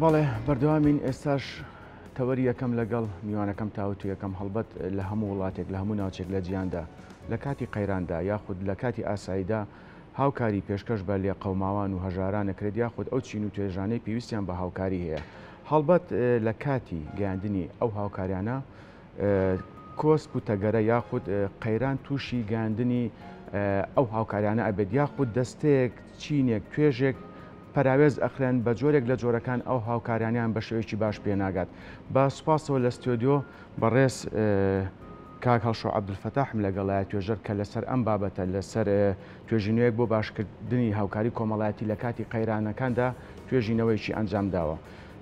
بەڵێ بەردەوامین ئێستاش تەوەری یەکەم لەگەڵ میوانەکەم تاوتو یەکەم هەڵبەت لە هەموو وڵاتێک لە هەموو ناوچێک لە جیهاندا لە کاتی قەیراندا یاخود لە کاتی ئاساییدا هاوکاری پێشکەش بە لێقەوماوان و هەژاران ئەکرێت یاخود ئەو چین و توێژانەی پێویستیان بە هاوکاری هەیە هەڵبەت لە کاتی گەیاندنی ئەو هاوکاریانە کۆسپ و تەگەرە یاخود قەیران تووشی گەیاندنی ئەو هاوکاریانە ئەبێت یاخود دەستەیەک چینێک توێژێک پەراوێز ئەخرێن بە جۆرێک لە جۆرەکان ئەو هاوکاریانیان بە شێوەیەکی باش پێناگات بە سوپاسەوە لە ستۆدیۆ بەڕێز کاک هەڵشۆ عەبدولفەتاحم لەگەڵایە توێژەر کە لەسەر ئەم بابەتە لەسەر توێژینەوەیەک بۆ باشکردنی هاوکاری کۆمەڵایەتی لە کاتی قەیرانەکاندا توێژینەوەیەکی ئەنجام داوە.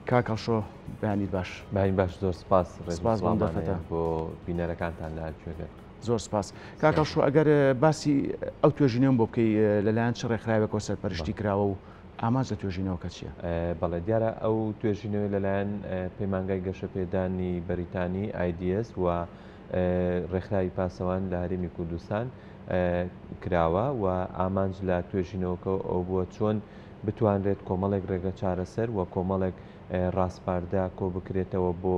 کاک هەڵشۆ بەیانیت باش. بەیانی باش زۆر سپاس ڕێز و سپاس بۆ ئەم سڵاومان دەرفەتە. هەیە بۆ بینەرەکانتان لە هەر کوێ بێن. زۆر سپاس. کاک هەڵشۆ ئەگەر باسی ئەو توێژینەوەم بۆ بکەی لەلایەن چ ڕێکخراوێکەوە سەرپەرشتی کراوە و ئامانج لە توێژینەوەکە چییە؟ بەڵێ دیارە ئەو توێژینەوەی لەلایەن پەیمانگای گەشەپێدانی بەریتانی، IDS، و ڕێکخراوی پاسەوان لە هەرێمی کوردستان کراوە و ئامانج لە توێژینەوەکە ئەو بووە چۆن بتوانرێت کۆمەڵێک ڕێگە چارەسەر و کۆمەڵێک ڕاسپاردە کۆبکرێتەوە بۆ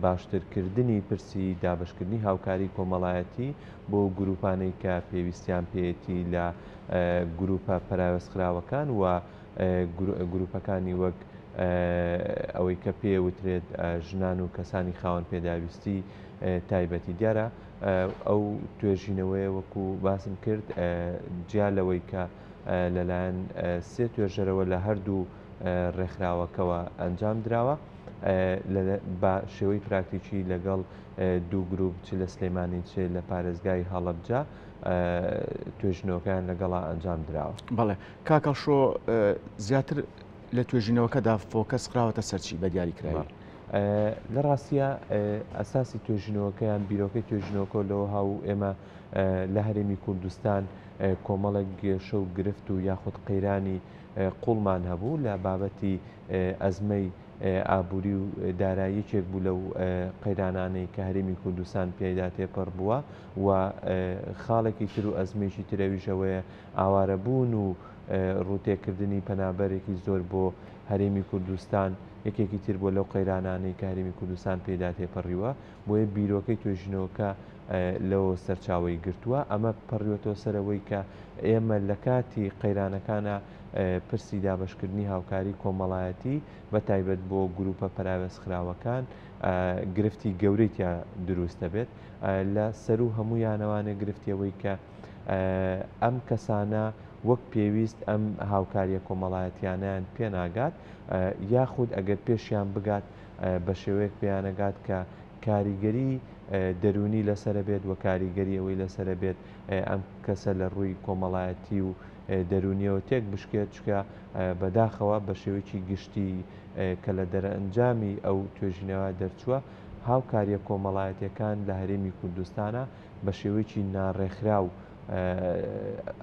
باشترکردنی پرسی دابەشکردنی هاوکاری کۆمەڵایەتی بۆ گروپانەی کە پێویستیان پێیەتی لە گروپە پەراوێزخراوەکان و گروپەکانی وەک ئەوەی کە پێ وترێت ژنان و کەسانی خاوەن پێداویستی تایبەتی. دیارە ئەو توێژینەوەیە وەکو باسم کرد جیا لەوەی کە لەلایەن سێ توێژەرەوە لە هەردوو ڕێکخراوەکەوە ئەنجام دراوە بە شێوەی پراکتیکی لەگەڵ دوو گروپ چ لە سلێمانی چ لە پارێزگای هەڵەبجە توێژینەوەکەیان لەگەڵا ئەنجام دراوە. بەڵێ کاک هەڵشۆ زیاتر لە توێژینەوەکەدا فۆکەس خراوەتە سەر چی بە دیاریکراوی؟ لە ڕاستیە ئەساسی توێژینەوەکەیان بیرۆکەی توێژینەوەکە لەوە هاو ئێمە لە هەرێمی کوردستان کۆمەڵێک گێشە و گرفت و یاخود قەیرانی قوڵمان هەبوو لە بابەتی ئەزمەی ئابووری و دارایی یەکێک بوو لەو قەیرانانەی کە هەرێمی کوردستان پیایدا تێپەڕ بووە و خاڵێکی تر و ئەزمەیەکی تر ئەویش ئەوەیە ئاوارەبوون و ڕووتێکردنی پەنابەرێکی زۆر بۆ هەرێمی کوردستان یەکێکی تر بووە لەو قەیرانانەی کە هەرێمی کوردستان پێیدا تێپەڕیوە بۆیە بیرۆکەی توێژینەوەکە لەوە سەرچاوەی گرتووە ئەمە پەڕیوەتەوە سەر ئەوەی کە ئێمە لە کاتی قەیرانەکانە پرسی دابەشکردنی هاوکاری کۆمەڵایەتی بە تایبەت بۆ گروپە پەراوێزخراوەکان گرفتی گەورەی تیا دروست دەبێت لە سەروو هەموویانەوانێ گرفتی ئەوەی کە ئەم کەسانە وەک پێویست ئەم هاوکاریە کۆمەڵایەتیانیان پێناگات یاخود ئەگەر پێشیان بگات بە شێوەیەک پێیانەگات کە کاریگەری دەروونی لەسەرە بێت و کاریگەری ئەوەی لەسەرە بێت ئەم کەسە لە ڕووی کۆمەڵایەتی و دەروونیەوە تێک بشکێت چکە بەداخەوە بە شێوەیەکی گشتی کە لە دەرئەنجامی ئەو توێژینەوە دەرچووە هاوکاریە کۆمەڵایەتیەکان لە هەرێمی کوردستانە بە شێوەیەکی ناڕێکخراو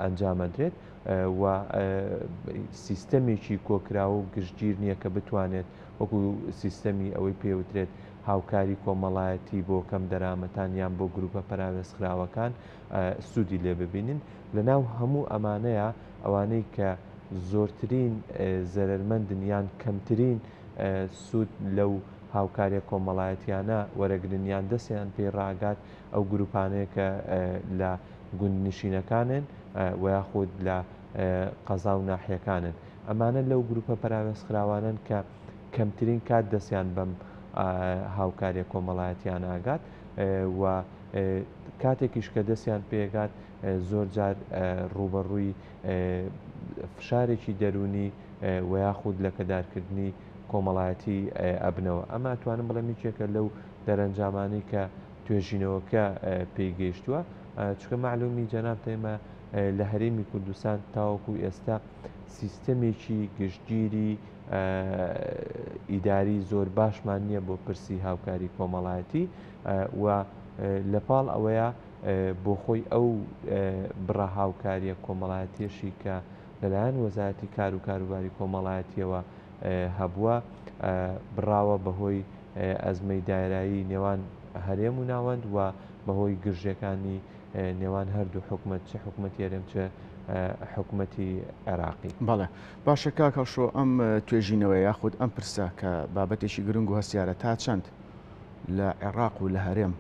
ئەنجامەدرێت و سیستەمێکی کۆکراوە و گشتگیر نییە کە بتوانێت وەکو سیستەمی ئەوەی پێوترێت هاوکاری کۆمەڵایەتی بۆ کەم دەرامەتان یان بۆ گروپە پەراوێزخراوەکان سوودی لێ ببینن لەناو هەموو ئەمانەیە ئەوانەی کە زۆرترین زەرەرمەندن یان کەمترین سوود لەو هاوکاریە کۆمەڵایەتیانە وەرەگرن یان دەستیان پێی ڕاگات ئەو گروپانەیە کە لە گوندنشینەکانن و یاخود لە قەزا و ناحیەکانن ئەمانە لەو گروپە پەراوێزخراوانەن کە کەمترین کات دەستیان بەم هاوکاریە کۆمەڵایەتیانە ئەگات و کاتێکیش کە دەستیان پێگات زۆر جار ڕووبەڕووی فشارێکی دەروونی و یاخود لەکەدارکردنی کۆمەڵایەتی ئەبنەوە. ئەمە ئەتوانم بڵێم یەکێکە لەو دەرەنجامانەی کە توێژینەوەکە پێی گەیشتووە، چونکە مەعلومی جەنابتە ئێمە لە هەرێمی کوردستان تاوەکو ئێستا سیستەمێکی گشتگیری ئیداری زۆر باشمان نییە بۆ پرسی هاوکاری کۆمەڵایەتی و لەپاڵ ئەوەیە بۆ خۆی ئەو بڕە هاوکاریە کۆمەڵایەتیەشی کە لەلایەن وەزارەتی کار و کاروباری کۆمەڵایەتیەوە هەبووە بڕاوە بەهۆی ئەزمەی دارایی نێوان هەرێم و ناوەند و بەهۆی گرژیەکانی نێوان هەردوو حکومەت چ حکومەتی هەرێم چ حکومەتی عێراقی. بەڵێ باشە کاک هەڵشۆ ئەم توێژینەوەیە یاخود ئەم پرسە کە بابەتێکی گرنگ و هەستیارە تا چەند لە عێراق و لە هەرێم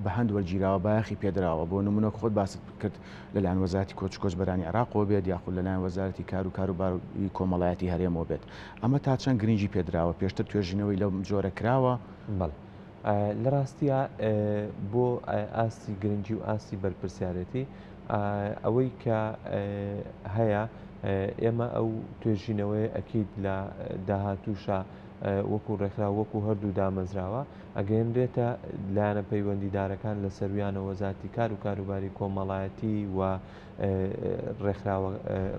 بە هەند وەرگیراوە بایەخی پێدراوە بۆ نمونە خۆت باست کرد لەلایەن وەزارەتی کۆچ کۆچبەرانی عێراقەوە بێت یاخود لەلایەن وەزارەتی کار و کاروباری کۆمەڵایەتی هەرێمەوە بێت ئەمە تا چەند گرنگی پێدراوە پێشتر توێژینەوەی لەم جۆرە کراوە؟ بەڵێ لە ڕاستیا بۆ ئاستی گرنگی و ئاستی بەرپرسیارێتی ئەوەی کە هەیە ئێمە ئەو توێژینەوەیە ئەکید لە داهاتووشا وەکو ڕێکخراو وەکو هەردوو دامەزراوە ئەگەیەنرێتە لایەنە پەیوەندیدارەکان لە سەرویانە وەزارتی کار و کاروباری کۆمەڵایەتی و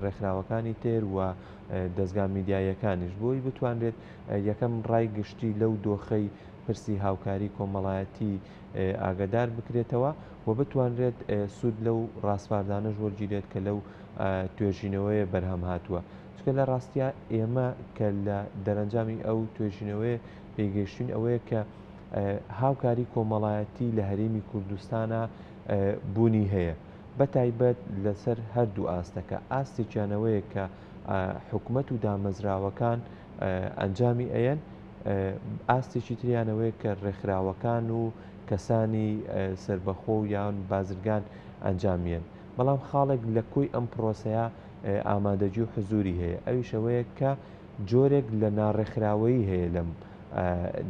ڕێکخراوەکانی تر و دەزگا میدیاییەکانیش بۆی بتوانرێت یەکەم ڕای گشتی لەو دۆخەی پرسی هاوکاری کۆمەڵایەتی ئاگادار بکرێتەوە و بتوانرێت سوود لەو ڕاسپاردانەش وەرگیرێت کە لەو توێژینەوەیە بەرهەم هاتووە. چونکە لە ڕاستیا ئێمە کە لە دەرەنجامی ئەو توێژینەوەیە پێیگەیشتوین ئەوەیە کە هاوکاری کۆمەڵایەتی لە هەرێمی کوردستانا بوونی هەیە بە تایبەت لەسەر هەردوو ئاستەکە ئاستێکیان ئەوەیە کە حکومەت و دامەزراوەکان ئەنجامی ئەیەن ئاستێکی تریان ئەوەیە کە ڕێکخراوەکان و کەسانی سەربەخۆ و یان بازرگان ئەنجامیەن بەڵام خاڵێک لە کۆی ئەم پرۆسەیە ئامادەگی و حزوری هەیە ئەویش ئەوەیە کە جۆرێک لە ناڕێکخراوەیی هەیە لەم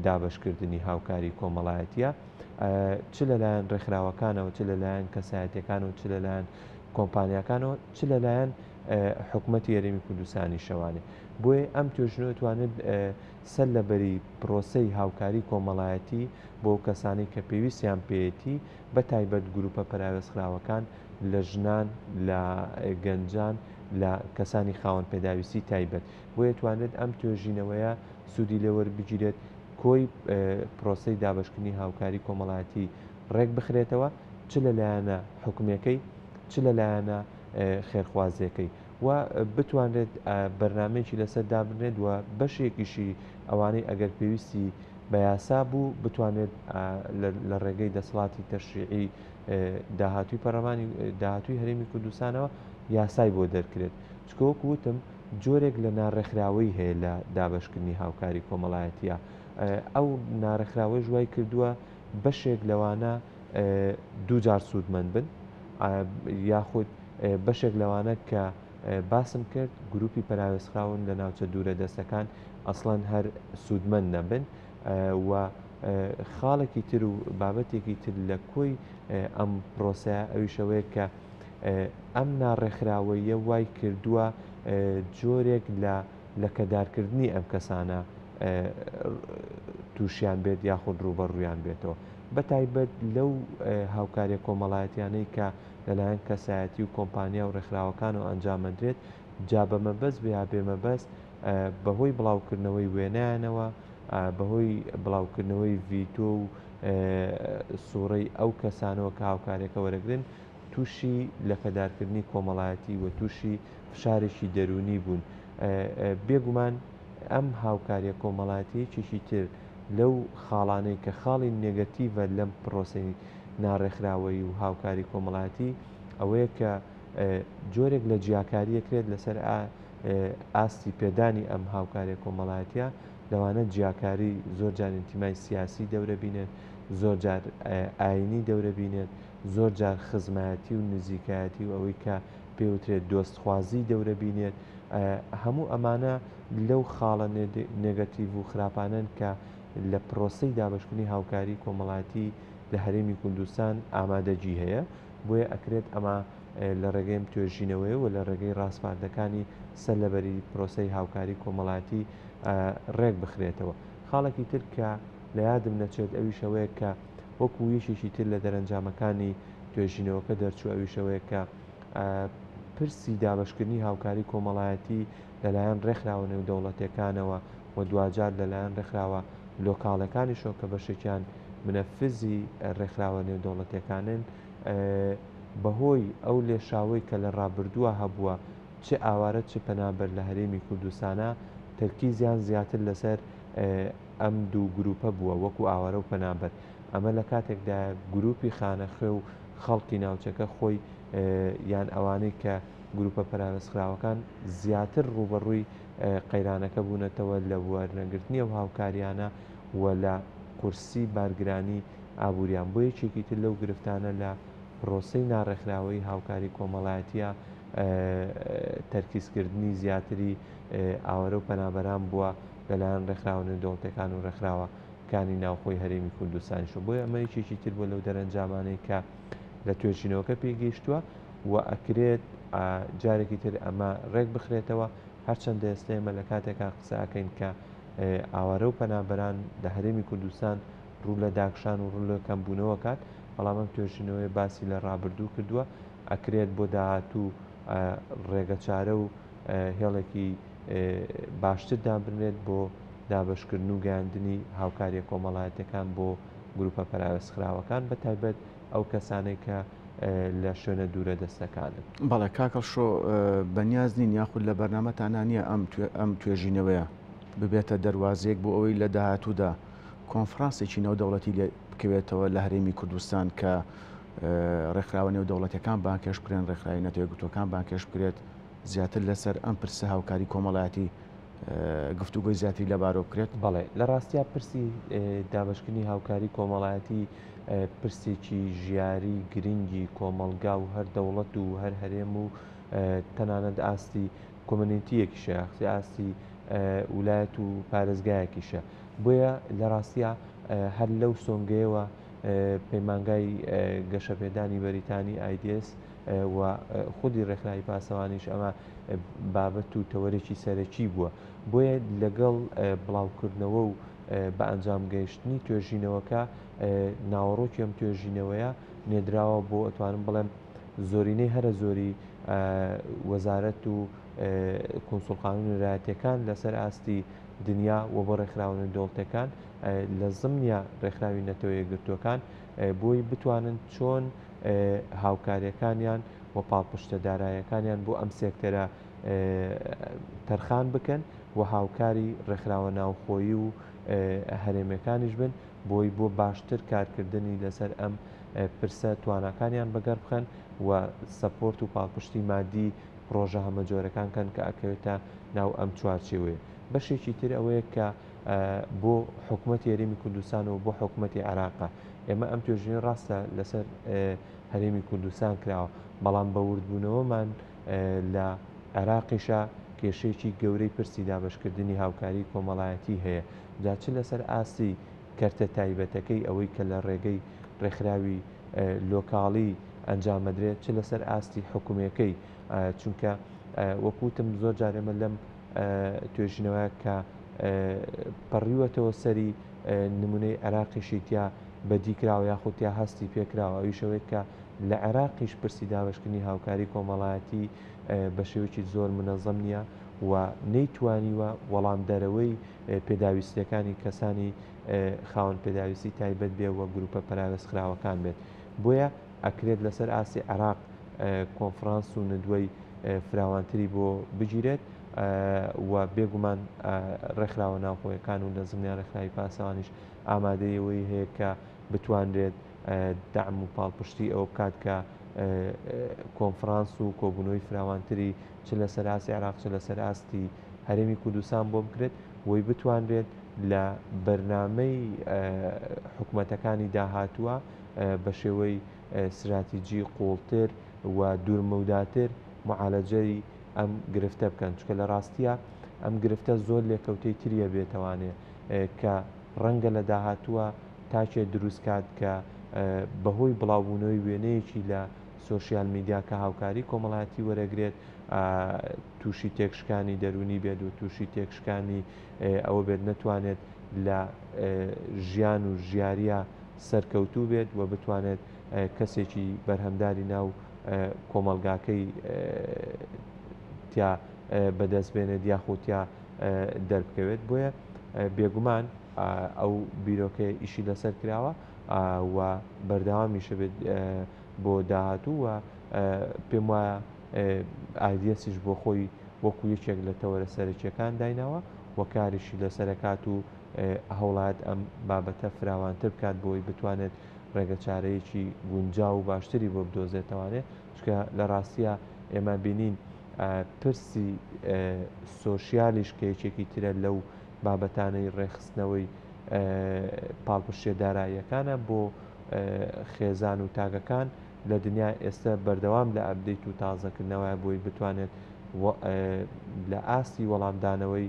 دابەشکردنی هاوکاری کۆمەڵایەتیە چ لەلایەن ڕێکخراوەکانەوە چ لەلایەن کەسایەتەکانەوە چ لەلایەن کۆمپانیاکانەوە چ لەلایەن حکومەتی هەرێمی کوردستانیشەوانێ. بۆیە ئەم توێژینەوە توانێت سەر لە بەری پرۆسەی هاوکاری کۆمەڵایەتی بۆ ئەو کەسانەی کە پێویستیان پێیەتی بە تایبەت گروپە پەراوێزخراوەکان لە ژنان، لە گەنجان، لە کەسانی خاوەن پێداویستی تایبەت. بۆیە توانرێت ئەم توێژینەوەیە سوودی لێ وەربگیرێت کۆی پرۆسەی دابەشکردنی هاوکاری کۆمەڵایەتی ڕێک بخرێتەوە چ لە لایەنە حکومییەکەی چ لە لایەنە خێرخوازیەکەی و بتوانرێت بەرنامەیەکی لەسەر دابنرێت و بەشێکیشی ئەوانەی ئەگەر پێویستی بە یاسا بوو بتوانێت لە ڕێگەی دەسەڵاتی تەشریعی داهاتوی پەرلەمانی داهاتوی هەرێمی کوردستانەوە یاسای بۆ دەرکرێت چکە وەکو وتم جۆرێک لە ناڕێکخراوەی هەیە لە دابەشکردنی هاوکاری کۆمەڵایەتیە ئەو ناڕێکخراوەیش وای کردووە بەشێک لەوانە دووجار سوودمەند بن یاخود بەشێک لەوانە کە باسم کرد گروپی پەراوێزخراون لە ناوچە دوورە دەستەکان ئەسڵەن هەر سوودمەند نەبن و خاڵێکی تر و بابەتێکی تر لە کۆی ئەم پرۆسەیە ئەویشەوەیە کە ئەم ناڕێکخراوەیە وای کردووە جۆرێک لە لەکەدارکردنی ئەم کەسانە تووشیان بێت یاخود ڕووبەڕوویان بێتەوە بەتایبەت لەو هاوکاریە کۆمەڵایەتیانەی کە لەلایەن کەسایەتی و کۆمپانیا و ڕێکخراوەکانەوە ئەنجامەدرێت جا بە مەبەست بێ یا بێ مەبەست بەهۆی بڵاوکردنەوەی وێنایانەوە بەهۆی بڵاوکردنەوەی ڤیتۆ و سوڕەی ئەو کەسانەوە کە هاوکاریەکە وەرەگرن تووشی لەکەدارکردنی کۆمەڵایەتی و تووشی فشارێکی دەروونی بوون بێگومان ئەم هاوکاریە کۆمەڵایەتی یەکێکی تر لەو خاڵانەی کە خاڵی نێگەتیڤە لەم پرۆسەی ناڕێکخراوەیی و هاوکاری کۆمەڵایەتی ئەوەیە کە جۆرێک لە جیاکاریە کرێت لەسەر ئاستی پێدانی ئەم هاوکاریە کۆمەڵایەتیە لەوانە جیاکاری زۆر جار ئینتیمای سیاسی دەورە بینێت زۆر جار ئاینی دەورە بینێت زۆر جار خزمایەتی و نزیکایەتی و ئەوەی کە پێوترێت دۆستخوازی دەورە بینێت هەموو ئەمانە لەو خاڵە نێگەتیڤ و خراپانەن کە لە پرۆسەی دابەشکردنی هاوکاری کۆمەڵایەتی لە هەرێمی کوردستان ئامادەگی هەیە بۆیە ئەکرێت ئەمە لە ڕێگەی ئەم توێژینەوەیە و لە ڕێگەی ڕاسپاردەکانی سەر لەبەری پرۆسەی هاوکاری کۆمەڵایەتی ڕێک بخرێتەوە. خاڵێکی تر کە لە یادم نەچێت ئەویش ئەوەیە کە وەکو یەکێکی تر لە دەرەنجامەکانی توێژینەوەکە دەرچوو ئەویش ئەوەیە کە پرسی دابەشکردنی هاوکاری کۆمەڵایەتی لەلایەن ڕێکخراوە نێودەوڵەتیەکانەوە و دواجار لەلایەن ڕێکخراوە لۆکاڵەکانیشەوە کە بەشێکیان منەفزی ڕێکخراوە نێودەوڵەتیەکانن بەهۆی ئەو لێشاوەی کە لە ڕابردووە هەبووە چ ئاوارە چ پەنابەر لە هەرێمی کوردستانا تەرکیزیان زیاتر لەسەر ئەم دوو گروپە بووە وەکو ئاوارە و پەنابەر ئەمە لە کاتێکدایە گروپی خانەخوێ و خەڵکی ناوچەکە خۆی یان ئەوانەی کە گروپە پەراوێزخراوەکان زیاتر ڕووبەڕووی قەیرانەکە بوونەتەوە لە وەرنەگرتنی ئەو هاوکاریانە و لە قورسی بارگرانی ئابووریان. بۆ یەکێکی تر لەو گرفتانە لە پرۆسەی ناڕێکخراوەیی هاوکاری کۆمەڵایەتیە تەرکیزکردنی زیاتری ئاوارە و پەنابەران بووە لەلایەن ڕێکخراوە نێودەوڵەتیەکان و ڕێکخراوەکانی ناوخۆی هەرێمی کوردستانیشەوە. بۆیە ئەمە یەکێکی تر بووە لەو دەرەنجامانەی کە لە توێژینەوەکە پێگەیشتووە و ئەکرێت جارێکی تر ئەمە ڕێک بخرێتەوە. هەرچەندە ئێستا ئێمە لە کاتێکا قسە ئەکەین کە ئاوارە و پەنابەران لە هەرێمی کوردستان ڕوو لە داکشان و ڕوو لە کەمبوونەوە کات، بەڵام ئەم توێژینەوەیە باسی لە ڕابردوو کردووە، ئەکرێت بۆ داهاتوو ڕێگەچارە و هێڵێکی باشتر دابنرێت بۆ دابەشکردن و گەیاندنی هاوکارییە کۆمەڵایەتیەکان بۆ گروپە پەراوێزخراوەکان بە تایبەت ئەو کەسانەی کە لە شوێنە دوورە دەستەکانن. بەڵێ کاک هەڵشۆ بەنیاز نین یاخود لە بەرنامەتانا نییە ئەم توێژینەوەیە ببێتە دەروازەیەک بۆ ئەوەی لە داهاتوودا کۆنفرانسێکی نێودەوڵەتی لێ بکەوێتەوە لە هەرێمی کوردستان کە ڕێکخراوە نێودەوڵەتیەکان بانگهێشت بکرێن، ڕێکخراوی نەتەوە یەکگرتووەکان بانگهێشت بکرێت، زیاتر لەسەر ئەم پرسە هاوکاری کۆمەڵایەتی گفتوگۆی زیاتری لەبارەوە بکرێت؟ بەڵێ، لە ڕاستیا پرسی دابەشکردنی هاوکاری کۆمەڵایەتی پرسێکی ژیاری گرنگی کۆمەڵگا و هەر دەوڵەت و هەر هەرێم و تەنانەت ئاستی کۆمەنیتیەکیشە یاخود ئاستی ولایەت و پارێزگایەکیشە. بۆیە لە ڕاستیا هەر لەو سۆنگەیەوە پەیمانگای گەشەپێدانی بەریتانی IDS و خودی ڕێکخراوی پاسەوانیش ئەمە بابەت و تەوەرێکی سەرەکی بووە. بۆیە لەگەڵ بڵاوکردنەوە و بە ئەنجام گەیشتنی توێژینەوەکە ناوەڕۆکی ئەم توێژینەوەیە نێدراوە بۆ ئەتوانم بڵێم زۆرینەی هەرە زۆری وەزارەت و کونسوڵخانە و نوێنەرایەتیەکان لەسەر ئاستی دنیا و بۆ ڕێکخراوە نێودەوڵەتیەکان لە زمنیا ڕێکخراوی نەتەوە یەکگرتووەکان بۆی بتوانن چۆن هاوکاریەکانیان و پاڵپشتە دارایەکانیان بۆ ئەم سێکتەرە تەرخان بکەن و هاوکاری ڕێکخراوە ناوخۆیی و هەرێمەکانیش بن بۆی بۆ باشتر کارکردنی لەسەر ئەم پرسە تواناکانیان بەگەڕ بخەن و سەپۆرت و پاڵپشتی مادی پڕۆژە هەمەجۆرەکان کەن کە ئەکەوێتە ناو ئەم چوارچێوەیە. بەشێکی تر ئەوەیە کە بۆ حکومەتی هەرێمی کوردستان و بۆ حکومەتی عێراقە. ئێمە ئەم توێژینەوە ڕاستە لەسەر هەرێمی کوردستان کراوە، بەڵام بە وردبوونەوەمان لە عێراقیشا کێشەیەکی گەورەی پرسی دابەشکردنی هاوکاری کۆمەڵایەتی هەیە، جا چ لەسەر ئاستی کەرتە تایبەتەکەی ئەوەی کە لە ڕێگەی ڕێکخراوی لۆکاڵی ئەنجامەدرێت، چ لەسەر ئاستی حکومێکەی، چونکە وەکو وتم زۆر جار ئێمە لەم توێژینەوە کە پەڕیوەتەوە سەری نمونەی عێراقیشی تیا بەدی کراوە یاخود تیا هەستی پێکراوە، ئەویش ئەوەیە کە لە عێراقیش پرسی دابەشکردنی هاوکاری کۆمەڵایەتی بە شێوەیەکی زۆر منەزەم نییە و نەیتوانیوە وەڵامدەرەوەی پێداویستییەکانی کەسانی خاوەن پێداویستی تایبەت بێ و گروپە پەراوێزخراوەکان بێت. بۆیە ئەکرێت لەسەر ئاستی عێراق کۆنفرانس و ندوەی فراوانتری بۆ بگیرێت و بێگومان ڕێکخراوە ناوخۆیەکان و لە زمنیان ڕێکخراوی پاسەوانیش ئامادەی ئەوەی هەیە کە بتوانرێت دەعم و پاڵپشتی ئەوە بکات کە کۆنفرانس و کۆبوونەوەی فراوانتری چ لەسەر ئاستی عێراق چ لەسەر ئاستی هەرێمی کوردستان بۆ بکرێت بۆی بتوانرێت لە بەرنامەی حکومەتەکانی داهاتووە بە شێوەی ستراتیجی قوڵتر و دوورمەوداتر معالەجەی ئەم گرفتە بکەن چونکە لە ڕاستیە ئەم گرفتە زۆر لێکەوتەی تریە بێتەوانێ کە ڕەنگە لە داهاتووە تاکێ دروست کات کە بەهۆی بڵاوبوونەوەی وێنەیەکی لە سۆشیال میدیا کە هاوکاری کۆمەڵایەتی وەرەگرێت تووشی تێکشکانی دەروونی بێت و تووشی تێکشکانی ئەوە بێت نەتوانێت لە ژیان و ژیاریە سەرکەوتوو بێت و بتوانێت کەسێکی بەرهەمداری ناو کۆمەڵگاکەی تیا بەدەست بێنێت یاخود تیا دەربکەوێت بۆیە بێگومان ئەو بیرۆکەیە ئیشی لەسەر کراوە و بەردەوامیشە بێت بۆ داهاتوو و پێم وایە ئایدیەسیش بۆ خۆی وەکو یەکێک لە تەوەرە سەرەکیەکان دایناوە و کاریشی لەسەرەکات و هەوڵات ئەم بابەتە فراوانتر بکات بۆی بتوانێت ڕێگەچارەیەکی گونجاو و باشتری بۆ بدۆزێتەوانێ چونکە لە ڕاستیا ئێمە بینین پرسی سۆشیالیش کە یەکێکی ترە لەو بابەتانەی ڕێکخستنەوەی پاڵپشتیە داراییەکانە بۆ خێزان و تاکەکان لە دنیا ئێستا بەردەوام لە update و تازەکردنەوەیە بۆی بتوانێت لە ئاستی وەڵامدانەوەی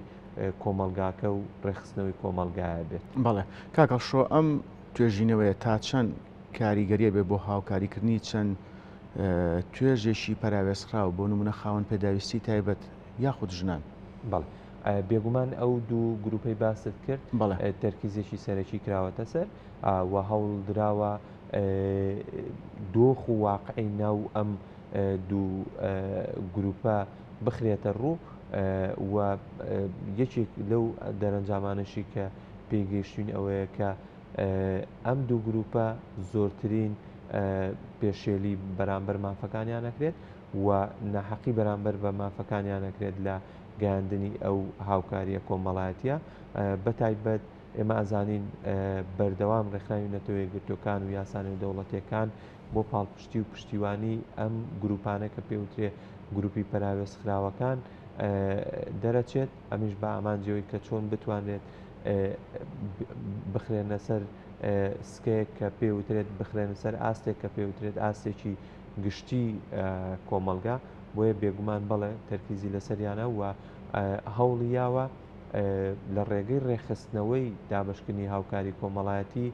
کۆمەڵگاکە و ڕێکخستنەوەی کۆمەڵگایە بێت. بەڵێ کاک هەڵشۆ ئەم توێژینەوەیە تا چەند کاریگەریە بێ بۆ هاوکاریکردنی چەند توێژێکی پەراوێزخراو بۆ نمونە خاوەن پێداویستی تایبەت یاخود ژنان؟ بەڵێ بێگومان ئەو دوو گروپەی باست کرد تەرکیزێکی سەرەکی کراوەتە سەر و هەوڵ دراوە دۆخ و واقعی ناو ئەم دوو گروپە بخرێتە ڕوو و یەکێک لەو دەرەنجامانەشی کە پێگەیشتوین ئەوەیە کە ئەم دوو گروپە زۆرترین پێشێلی بەرامبەر مافەکانیان ئەکرێت و ناحەقی بەرامبەر بە مافەکانیان ئەکرێت لە گەیاندنی ئەو هاوکاریە کۆمەڵایەتیە بەتایبەت ئێمە ئەزانین بەردەوام ڕێکخراوی نەتەوە یەکگرتووەکان و یاسا نێودەوڵەتیەکان بۆ پاڵپشتی و پشتیوانی ئەم گروپانە کە پێوترێ گروپی پەراوێزخراوەکان دەرەچێت ئەمیش بە ئامانجەوەی کە چۆن بتوانرێت بخرێنە سەر سکەیەک کە پێوترێت بخرێنە سەر ئاستێک کە پێوترێت ئاستێکی گشتی کۆمەڵگا بۆیە بێگومان بەڵێ تەرکیزی لەسەریانە و هەوڵی یاوە لە ڕێگەی ڕێکخستنەوەی دابەشکردنی هاوکاری کۆمەڵایەتی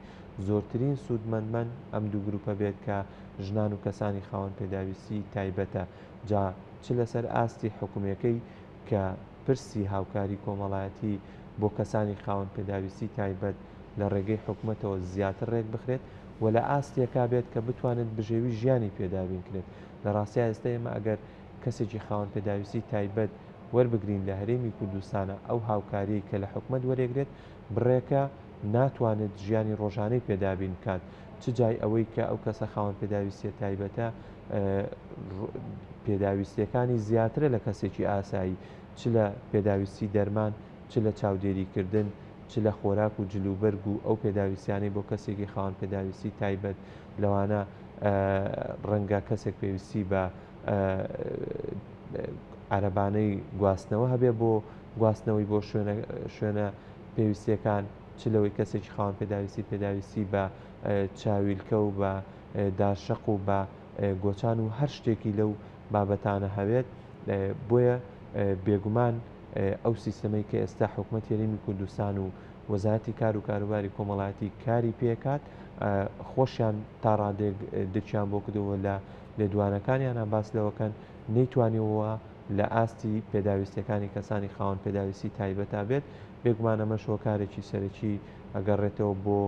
زۆرترین سوودمەندمەند ئەم دوو گروپە بێت کە ژنان و کەسانی خاوەن پێداویستی تایبەتە جا چ لەسەر ئاستی حکومیەکەی کە پرسی هاوکاری کۆمەڵایەتی بۆ کەسانی خاوەن پێداویستی تایبەت لە ڕێگەی حکومەتەوە زیاتر ڕێکبخرێت و لە ئاستێکا بێت کە بتوانێت بژێوی ژیانی پێ دابین کرێت. لە ڕاستیا ئێستا ئێمە ئەگەر کەسێکی خاوەن پێداویستی تایبەت وەربگرین لە هەرێمی کوردستانا ئەو هاوکاریەی کە لە حکومەت وەرێگرێت بڕێکە ناتوانێت ژیانی ڕۆژانەی پێ دابین بکات چ جای ئەوەی کە ئەو کەسە خاوەن پێداویستیە تایبەتە پێداویستیەکانی زیاترە لە کەسێکی ئاسایی چ لە پێداویستی دەرمان چ لە چاودێریکردن چ لە خۆراک و جلوبەرگ و ئەو پێداویستیانەی بۆ کەسێکی خاوەن پێداویستی تایبەت لەوانە ڕەنگە کەسێک پێویستی بە عەرەبانەی گواستنەوە هەبێ بۆ گواستنەوەی بۆ شوێنە پێویستیەکان چ لەوەی کەسێکی خاوەن پێداویستی پێداویستی بە چاویلکە و بە دارشەق و بە گۆچان و هەر شتێکی لەو بابەتانە هەبێت بۆیە بێگومان ئەو سیستەمەی کە ئێستا حکومەتی هەرێمی کوردستان و وەزارەتی کار و کاروباری کۆمەڵایەتی کاری پێکات خۆشیان تا ڕادێک دچیان بۆ کردەوە لە لێدوانەکانیانە باس لەوەکەن نەیتوانیوە لە ئاستی پێداویستیەکانی کەسانی خاوەن پێداویستی تایبەتا بێت، بێگومان ئەمەش هۆکارێکی سەرەکی ئەگەڕێتەوە بۆ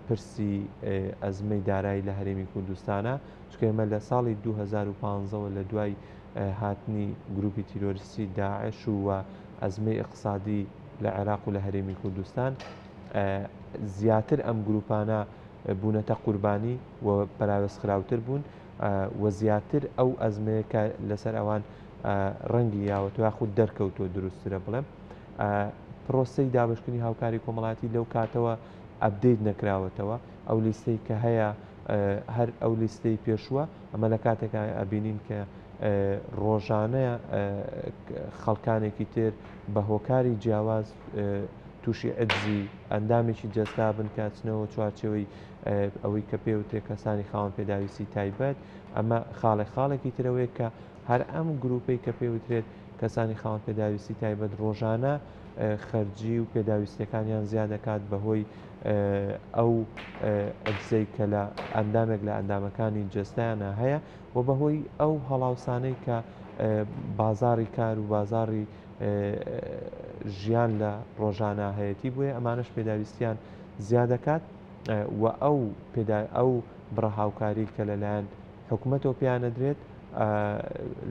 پرسی ئەزمەی دارایی لە هەرێمی کوردستانا، چونکە ئێمە لە ساڵی 2015 وە لە دوای هاتنی گروپی تیرۆریستی داعش و ئەزمەی ئیقتسادی لە عێراق و لە هەرێمی کوردستان زیاتر ئەم گروپانە بوونەتە قوربانی و پەراوێزخراوتر بوون. و زیاتر ئەو ئەزمەیە کە لەسەر ئەوان ڕەنگی یاوەتەوە یاخود دەرکەوتووە دروستترە بڵێم پرۆسەی دابشکردنی هاوکاری کۆمەڵاتی لەو کاتەوە update نەکراوەتەوە ئەو لیستەی کە هەیە هەر ئەو لیستەی پێشووە ئەمە لە کاتێکا ئەبینین کە ڕۆژانە خەڵکانێکی تر بە هۆکاری جیاواز تووشی عجزی ئەندامێکی جەستا بن کە ئەچنەوە چوارچێوەی ئەوەی کە پێوترێ کەسانی خاوەن پێداویستی تایبەت، ئەمە خاڵێک، خاڵێکی تر ئەوەیە کە هەر ئەم گروپەی کە پێوترێت کەسانی خاوەن پێداویستی تایبەت ڕۆژانە خەرجی و پێداویستیەکانیان زیاد دەکات بەهۆی ئەو عجزەی کە لە ئەندامێک لە ئەندامەکانی جەستەیانە هەیە و بەهۆی ئەو هەڵاوسانەی کە بازاری کار و بازاری ژیان لە ڕۆژانە هەیەتی بۆیە ئەمانەش پێداویستیان زیاد دەکات و ئەو پێدا ئەو بڕە هاوکاری کە لەلایەن حکومەتەوە پێیان ئەدرێت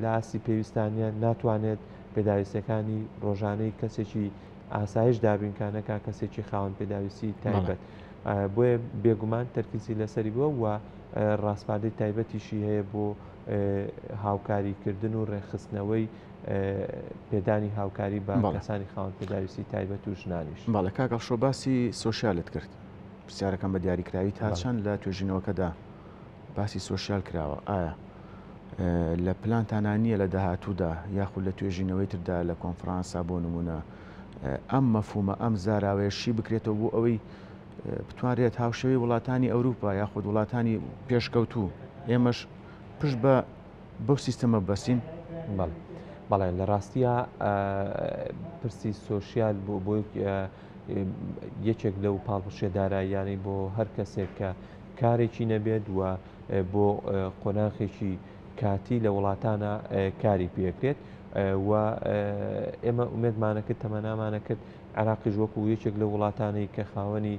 لە ئاستی پێویستانە ناتوانێت پێداویستەکانی ڕۆژانەی کەسێکی ئاسایش دابین کا نەکا کەسێکی خاوەن پێداویستی تایبەت بۆیە بێگومان تەرکیزی لەسەری بووە و ڕاسپاردەی تایبەتیشی هەیە بۆ هاوکاریکردن و ڕێکخستنەوەی پێدانی هاوکاری بە کەسانی خاوەن پێداویستی تایبەت و ژنانیش. بەڵێ کاک ئەڵشۆ باسی سۆشیالت کرد، پرسیارەکەم بە دیاریکراوی تا چەند لە توێژینەوەکەدا باسی سۆشیال کراوە؟ ئایا لە پلانتانا نییە لە داهاتوودا یاخود لە توێژینەوەی تردا لە کۆنفرانسا بۆ نموونە ئەم مەفهومە ئەم زاراوەیە شی بکرێتەوە بۆ ئەوەی بتوانرێت هاوشێوەی وڵاتانی ئەوروپا یاخود وڵاتانی پێشکەوتوو ئێمەش پشت بە بەو سیستەمە ببەستین؟ بەڵێ بەڵێ لە ڕاستیە پرسی سۆسیال بۆ بۆ یەکێک لەو پاڵپشتیە داراییانەی بۆ هەر کەسێک کە کارێکی نەبێت و بۆ قۆناخێکی کاتی لە وڵاتانە کاری پێکرێت و ئێمە ئومێدمانە کرد تەمەنامانە کرد عراقیش وەکو یەکێک لە وڵاتانەی کە خاوەنی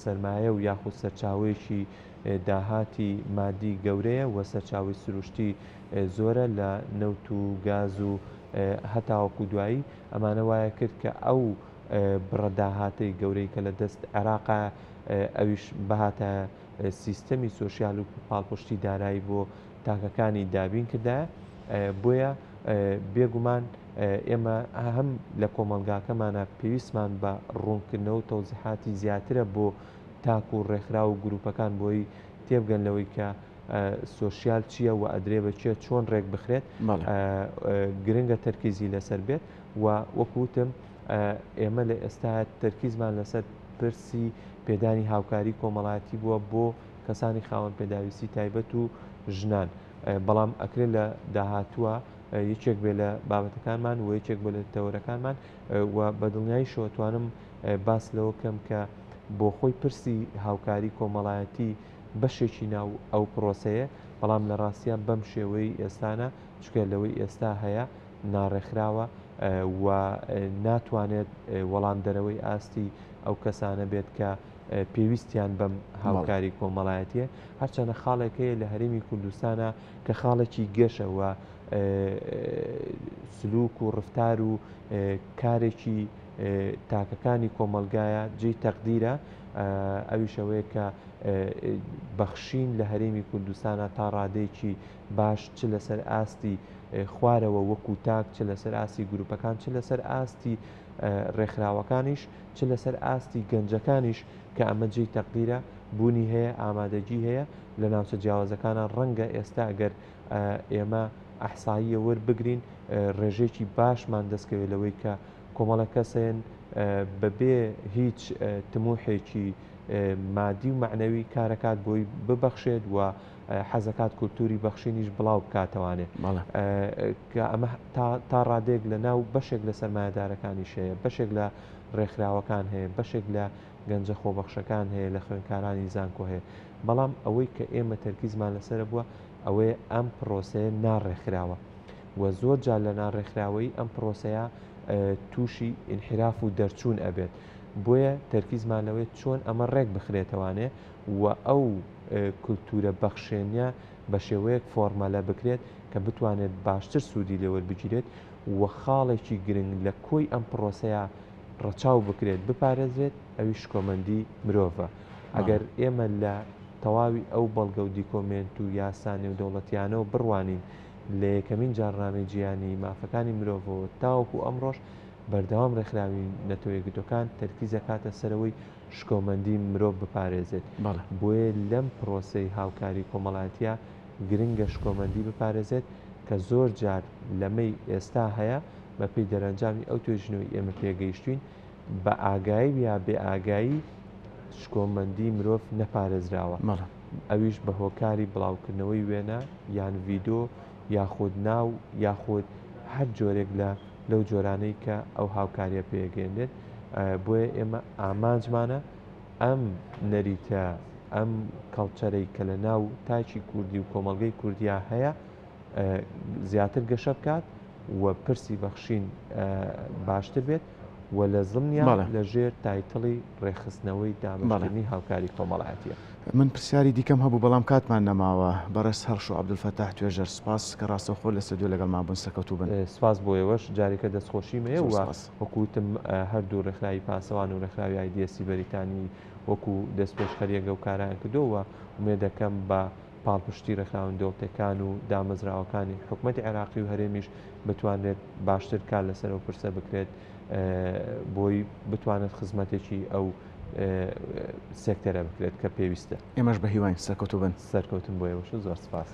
سرمایە و یاخود سەرچاوەیەکی داهاتی مادی گەورەیە و سەرچاوەی سروشتی زۆرە لە نەوت و گاز و هەتاوەکو دوایی ئەمانە وایە کرد کە ئەو بڕە داهاتەی گەورەی کە لە دەست عێراقە ئەویش بهاتایە سیستەمی سۆسیال و پاڵپشتی دارایی بۆ تاکەکانی دابین کردایە بۆیە بێگومان ئێمە هەم لە کۆمەڵگاکەمانە پێویستمان بە ڕوونکردنەوە و تەوزیحاتی زیاترە بۆ تاک و ڕێکخراو و گروپەکان بۆی تێبگەن لەوەی کە سۆشیال چییە و ئەدرێ بە کێ چۆن ڕێک بخرێت گرنگە تەرکیزی لەسەر بێت و وەکو وتم ئێمە لە ئێستا تەرکیزمان لەسەر پرسی پێدانی هاوکاری کۆمەڵایەتی بووە بۆ کەسانی خاوەن پێداویستی تایبەت و ژنان بەڵام ئەکرێت لە داهاتووە یەکێک بێ لە بابەتەکانمان و یەکێک بێ لە تەوەرەکانمان و بە دڵنیاییشەوە توانم باس لەوە کەم کە بۆ خۆی پرسی هاوکاری کۆمەڵایەتی بەشێکی ناو ئەو پرۆسەیە، بەڵام لە ڕاستیا بەم شێوەیەی ئێستا نا، چونکە لەوەی ئێستا هەیە ناڕێکخراوە و ناتوانێت وەڵامدەرەوەی ئاستی ئەو کەسانە بێت کە پێویستیان بەم هاوکاری کۆمەڵایەتیە. هەرچەندە خاڵێک هەیە لە هەرێمی کوردستانە کە خاڵێکی گەشە و سلوک و ڕفتار و کارێکی تاکەکانی کۆمەڵگایە جێی تەقدیرە ئەویش ئەوەیە کە بەخشین لە هەرێمی کوردستانە تا ڕادەیەکی باش چ لەسەر ئاستی خوارەوە وەکو تاک چ لەسەر ئاستی گروپەکان چ لەسەر ئاستی ڕێکخراوەکانیش چ لەسەر ئاستی گەنجەکانیش کە ئەمە جێی تەقدیرە بوونی هەیە ئامادەگی هەیە لە ناوچە جیاوازەکانە ڕەنگە ئێستا ئەگەر ئێمە ئەحساییە وەربگرین ڕێژەیەکی باشمان دەستکەوێت لەوەی کە کۆمەڵە کەس هەن بەبێ هیچ تموحێکی مادی و مەعنەوی کارەکات بۆی ببەخشێت و حەزەکات کولتوری بەخشینیش بڵاو بکاتەوانێ کە ئەمە تا ڕادێک لە ناو بەشێک لە سەرمایەدارەکانیش هەیە بەشێک لە ڕێکخراوەکان هەیە بەشێک لە گەنجە خۆبەخشەکان هەیە لە خوێنکارانی زانکۆ هەیە بەڵام ئەوەی کە ئێمە تەرکیزمان لەسرە بووە ئەوەیە ئەم پرۆسەیە ناڕێکخراوە و زۆر جار لە ناڕێکخراوەیی ئەم پرۆسەیە تووشی ئینحراف و دەرچوون ئەبێت بۆیە تەرکیزمان لەوەیە چۆن ئەمە ڕێک بخرێتەوانێ و ئەو کولتوورە بەخشێنە بە شێوەیەک فۆرمەلە بکرێت کە بتوانێت باشتر سوودی لێوەربگیرێت و خاڵێکی گرنگ لە کۆی ئەم پرۆسەیە ڕەچاو بکرێت بپارێزرێت ئەویش شکۆمەندی مرۆڤە. ئەگەر ئێمە لە تەواوی ئەو بەڵگە و دیکۆمێنت و یاسا نێودەوڵەتیانەوە بڕوانین لە یەکەمین جاڕنامەی جیهانیی مافەکانی مرۆڤەوە تاوەکو ئەمڕۆش بەردەوام ڕێکخراوی نەتەوە یەکگرتووەکان تەرکیز ئەکاتە سەر ئەوەی شکۆمەندی مرۆڤ بپارێزێت. بۆیە لەم پرۆسەی هاوکاری کۆمەڵایەتییە گرنگە شکۆمەندی بپارێزێت کە زۆر جار لەمەی ئێستا هەیە بەپێی دەرەنجامی ئەو توێژینەوەی ئێمە پێگەیشتووین بە ئاگایی و یا بێ ئاگایی شکۆمەندی مرۆڤ نەپارێزراوە ئەویش بە هۆکاری بڵاوکردنەوەی وێنە یان ڤیدۆ یاخود ناو یاخود هەر جۆرێک لە لەو جۆرانەی کە ئەو هاوکاریە پێگەێنێت بۆیە ئێمە ئامانجمانە ئەم نەریتە ئەم کەڵچەرەی کە لە ناو تاکی کوردی و کۆمەڵگەی کوردیا هەیە زیاتر گەشە بکات و پرسی بەخشین باشتر بێت و لە زمنیا لە ژێر تایتڵی ڕێکخستنەوەی دابەشکردنی هاوکاری کۆمەڵایەتیە. من پرسیاری دیکەم هەبوو بەڵام کاتمان نەماوە. بەڕێز هەڵشۆ عەبدولفەتاح توێژەر سوپاس کە ڕاستەوخۆ لە ستۆدیۆ لەگەڵمان بوون سەرکەوتوو بن. سوپاس بۆ ئێوەش جارێکە دەستخۆشیم هەیە و وەکو وتم هەردوو ڕێکخراوی پاسەوان و ڕێکخراوی IDS ی بەریتانی وەکو دەستپێشخەرییەک ئەو کارەیان کردووە و ئومێدەکەم بە پاڵپشتی ڕێکخراوە نێودەوڵەتیەکان و دامەزراوەکانی حکومەتی عێراقی و هەرێمیش بتوانرێت باشتر کار لەسەر ئەو پرسە بکرێت بۆی بتوانێت خزمەتێکی ئەو سێکتەرە بکرێت کە پێویستە. ئێمەش بە هیواین سەرکەوتوو بن. سەرکەوتن بۆ ئێوەش و زۆر سپاس.